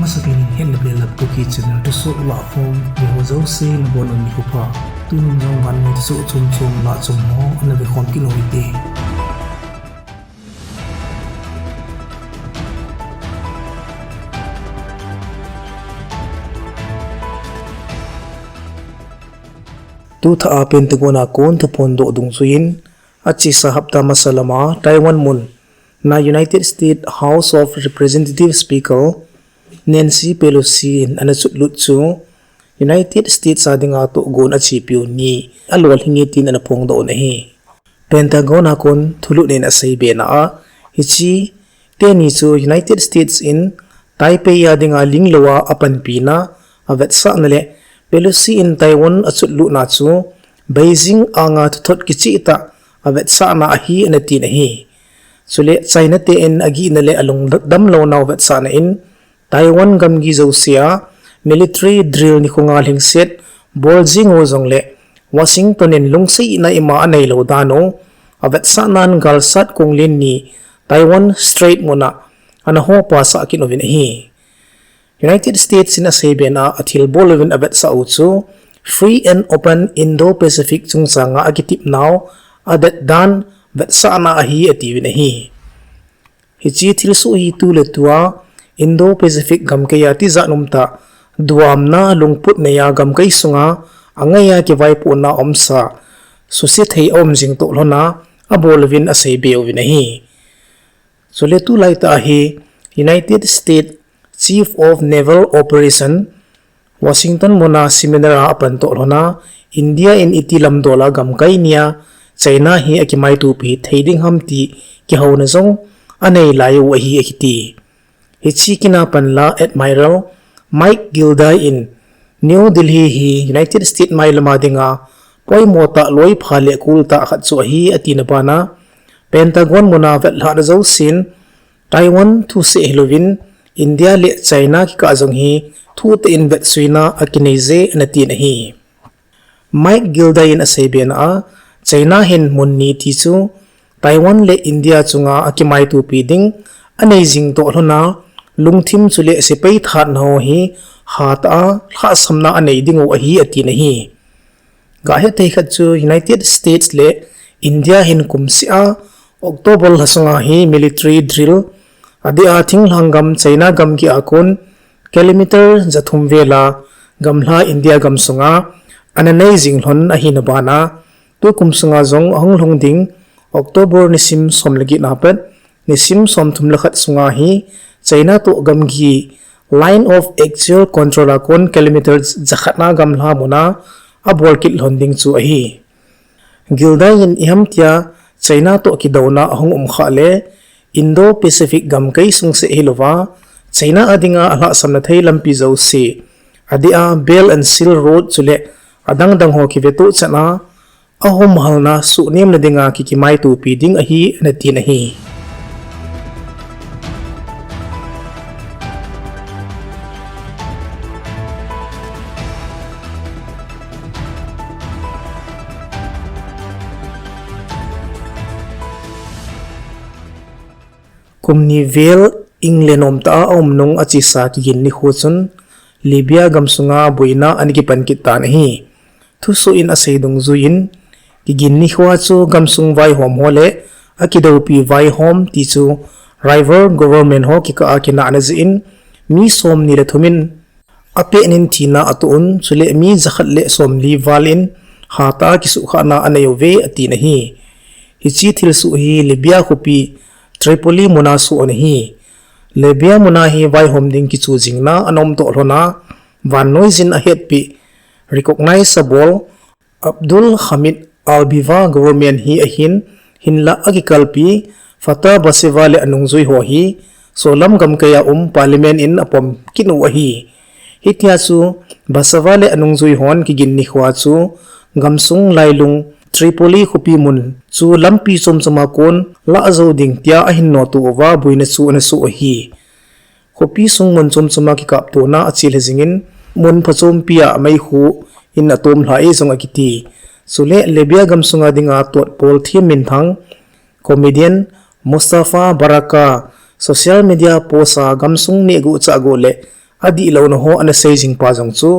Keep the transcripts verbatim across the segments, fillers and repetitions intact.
Masapen in Hetna Belap Kuki channel thusoh lahkhom, eiho jouse nabonun nikho pha. Tunin jong vannoi thusoh chomchom lahchom ho ana vekhom kit u hite. Tuthah a Pentagon a kon thuphondoh dungjuiyin, achesa hapta masa lama Taiwan mun na United States House of Representatives Speaker Nancy Pelosi in ana chotlut chu United States a dinga tohgon achepiu ni alolhing e tin ana phongdoh un ahi. Pentagon a kon thulhut in aseibe na a, hiche teni chu United States in Taipei a dinga linglouva apanpina, avetsahna le Pelosi in Taiwan achotlutna chu Beijing anga thuthot kichehtah avetsahna ahi ana tin ahi. Chule China te in agihna le alungdam lounau vetsahna in Taiwan gamgi jousea military drill nikho nga lhingset bol jing u jongle Washington in lungsetna ima aneilou dan u, avetsahnan galsat konglen ni Taiwan Strait muna ana hopasah kit uvin ahi. United States in aseibe na a athilbol uvin avetsah u chu Free and Open Indo-Pacific chungchanga akitepnau adet dan vetsahna ahi atiuvin ahi. Hiche thilsoh hi tuletua Indo-Pacific gamkaiya tijat umtah duhamna lungput neiya gamkai sunga angaiya kivaipohna umsa suse thei aum jing toh lhona abol uvin aseibe uvin ahi. Chule tulaitah hi United States Chief of Naval Operation Washington muna seminar a apan toh lhona India in iti lamdola gamkai nia China hi akimaitopi thei ding ham ti kihouna jong anei lai u ahi akiti. Hiche kina panla Admiral Mike Gilday in New Delhi hi United States mailama dinga poimotah loipha le kultah khat chu ahi atina bana Pentagon muna vetlhahna jousen Taiwan thu seh hilouvin India le China kikah jong hi thutah in vetsuina akineije ana tin ahi. Mike Gilday in aseibe na a, China hin mun ni ti chu Taiwan le India chunga akimaitopi ding anei jing toh lhona lungthim chule sepai thatna ho hi hatah a lhahsamna anei ding u ahi atin ahi. Gahethei khat chu United States le India hin kumseh a October lha sunga hi military drill adeh a thinglhang gam China gamgi a kon kilometer jathum vela gamla India gamsunga ana nei jing lhon ahina bana tukum sunga jong ahung lhung ding October nisim som le get na pat nisim somthum le khat sunga hi China toh gamgi Line of Actual Control a kon kilometer jakhat na gamla muna abol kit lhon ding chu ahi. Gilday in iham tia China toh kidouna ahung um khah le Indo-Pacific gamkai sung seh hilouva China a dinga alhahsamna thei lampi jouse adeh a Belt and Silk Road chule adang dang ho kivetoh chan a ahom halna suhnemna dinga kikimaitopi ding ahi ana tin ahi. Kum ni vel England umtah a aum nung achesa kigin nikho chun Libya gamsunga boina ana kipan kit tan ahi. Thusoh in asei dungjuiyin, kigin nikho a chu gamsung vaihom ho le akidoupi vaihom ti chu rival government ho kikah a kinahna jeh in mi somni le thum in apehnin thina atoh un, chule mi jakhat le somli val in hatah a kisuhkhahna anei uve atin ahi. Hiche thilsoh hi Libya khopi Tripoli muna soh ana hi. Libya muna hi vaihom ding kichu jingna ana um toh lhona, vannoi jin ahetpi, recognizable Abdul Hamid Al-Biva government hi ahin, hinlah akikalpi Fatah Baseva le anungjui ho hi, solam gamkai a um parliament in apom kit u ahi. Hitia chu Baseva le anungjui hon kigin nikho a chu gamsung lailung Tripoli khopi mun chu lampi chomchom a kon lah jou ding tia ahin nodoh uva boina chu ana soh ahi. Khopi sung mun chomchom a kikaptona achelhe jingin mun phachompi a meikhu in atomlha e jong akiti. Chule Libya gamsunga dinga totpol thim minthang comedian Mustafa Baraka social media post a gamsung nehguh chahguh le adihlouna ho ana sei jing pa jong chu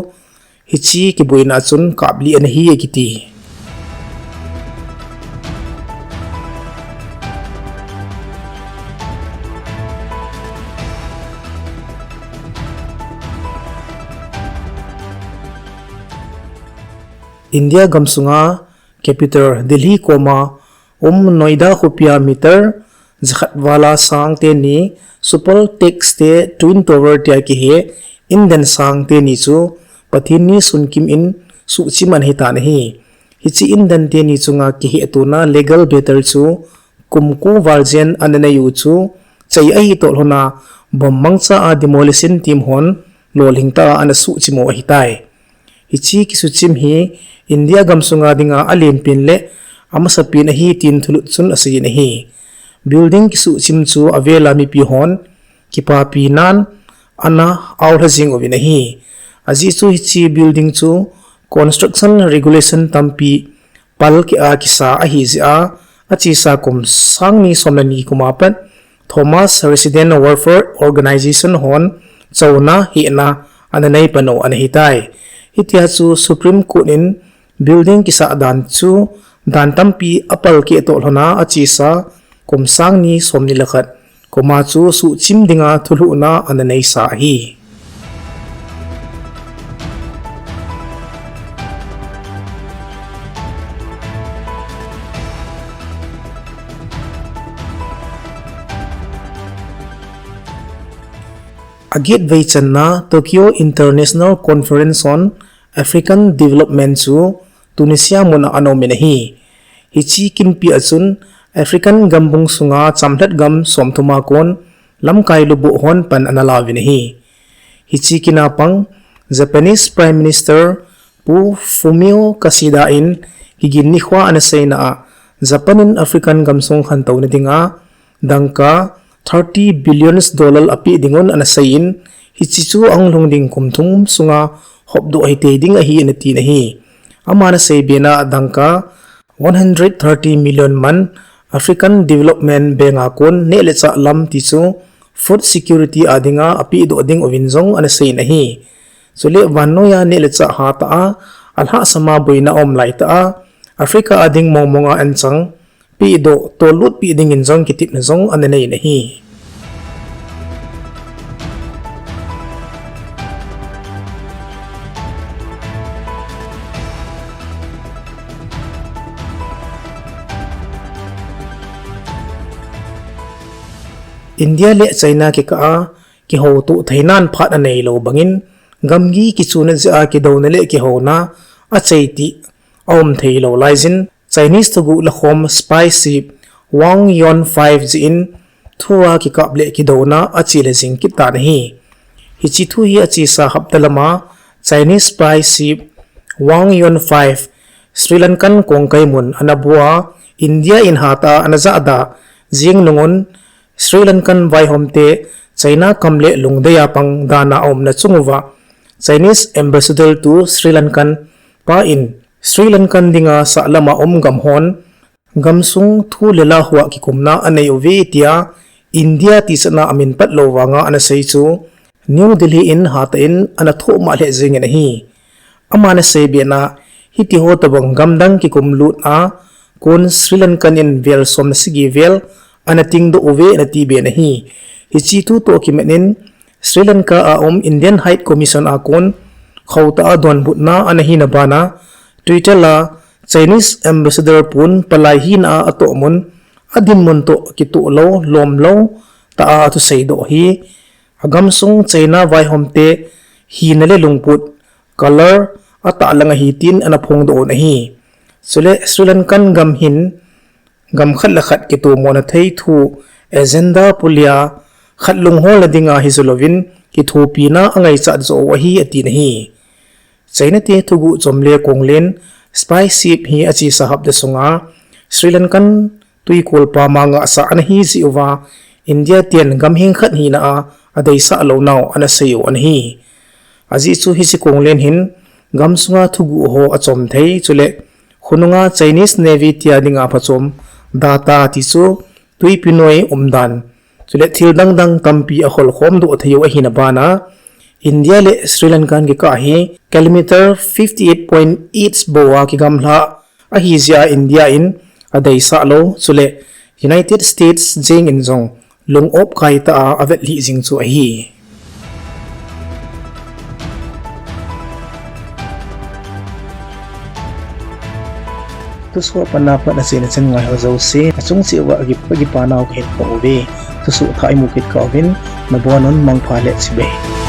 hiche kiboina chun kap li ana hi akiti. India gamsunga capital Delhi koma um Noida khopia meter jakhat vala sang teni super tax te Twin Tower tia kihe indan sang teni chu Pathen ni sunkim in suhchim ana hitan ahi. Hiche indan teni chunga kihetona legal battle chu kum ko val jen ana nei u chu chai ahi toh lhona bomb mangcha a demolition team hon lolhing tah a ana suhchim u ahitai. Hiche kisuhchim hi India gamsunga dinga alenpen le amasapen ahi tin thulut chun aseiyin ahi. Building kisuhchim chu avela mipi hon kipapi nan ana aulha jing uvin ahi. Ajeh chu hiche building chu construction regulation tampi pal keh a kisa ahi jeh a, achesa kum sang ni som le ni kum a pat Thomas Resident Welfare Organization hon chouna hehna ana nei pan u ana hitai. Hitia chu Supreme Court in building kisah dan chu dan tampi apal keh toh lhona achesa kum sang ni som ni le khat kum a chu suhchim dinga thulhuhna ana neisa ahi. Aget vei channa Tokyo International Conference on African Development chu Tunisia mun a ana um in ahi. Hiche kimpi a chun African gambung sunga chamlhat gam somthum a kon lamkai lubuh hon pan ana lauvin ahi. Hiche kin a pang Japanese Prime Minister Pu Fumio Kishida in kigin nikho a ana seina a Japan in African gamsung khantouna dinga dangka thirty billions dollar apeh dingun ana seiyin, hiche chu ahung lhung ding kum thum sunga hopdoh hitei ding ahi ana tin ahi. Aman asei bena dangka one hundred thirty million man African Development Bank a kon neh le chah lam ti chu food security a dinga apehdoh ding uvin jong ana seiyin ahi. Chule vannoiya neh le chah hatah a, alhahsama boina aum laitah a, Africa a ding mongmonga anchang pehdoh tollut peh dingin jong kitepna jong ana neiyin ahi. India le China kikah a kihoutoh theinan phat aneilou bangin, gamgi kichuna jeh a kidouna le kihouna achaitih aum theilou laiyin, Chinese thuguh lakhom spy ship Wang Yuan five jeh in thua kikap le kidouna achelha jing kit tan ahi. Hiche thu hi achesa hapta lama Chinese spy ship Wang Yuan five Sri Lankan kongkai mun ana bua, India in hatah a ana jahda jing nungun Sri Lankan vaihomte China kam le lungdei a pang dana aumna chung uva Chinese Ambassador to Sri Lankan pa in Sri Lankan dinga sahlama um gam hon gamsung thu le la hua kikumna anei uve tia India tisatna amin pat lou vanga ana sei chu New Delhi in hatah in ana thohmah lheh jengin ahi. Aman asei bena, hitiho tobang gamdang kikum lut a kon Sri Lankan in vel som le sagi vel ana tingdoh uve ana ti ben ahi. Hiche thu toh kimat in Sri Lanka a um Indian High Commission a kon khoutah a donbutna ana hina bana Twitter a Chinese Ambassador pun palai hina a atohmun adinmun toh kitoh lou, lomlou tah a athusei doh hi agamsung China vaihomte hina le lungput, color atahlang ahi tin ana phongdoh un ahi. Chule Sri Lankan gam hin gam khat le khat kitomona thei thu agenda pulia khat lungholna dinga hijo louvin kithopina angaichat joh u ahi atin ahi. China te thuguh chom le konglen spy ship hi achesa hapta sunga Sri Lankan twikol pama ngahsah ana hi jeh uva India ten gam hing khat hina a adeisah lounau ana sei u ana hi. Ajeh chu hiche konglen hin gamsunga thuguh ho achom thei chule khonunga Chinese Navy tia dinga phachom data ti chu twipi noi umdan chule thil dangdang tampi akholkhom doh thei u ahina bana India le Sri Lanka kikah hi kilometer fifty eight point eight bou a kigamla ahi jeh a India in adeisah lou, chule United States jeng in jong lung-op kai tah a avet lih jing chu ahi. Thusoh a pat na pat a chan a chan ngai ho jouse, achung cheh uva kipa nau kahin phong uve. Thusoh thah imu kit kah uvin, nabon un mangpha le chibai.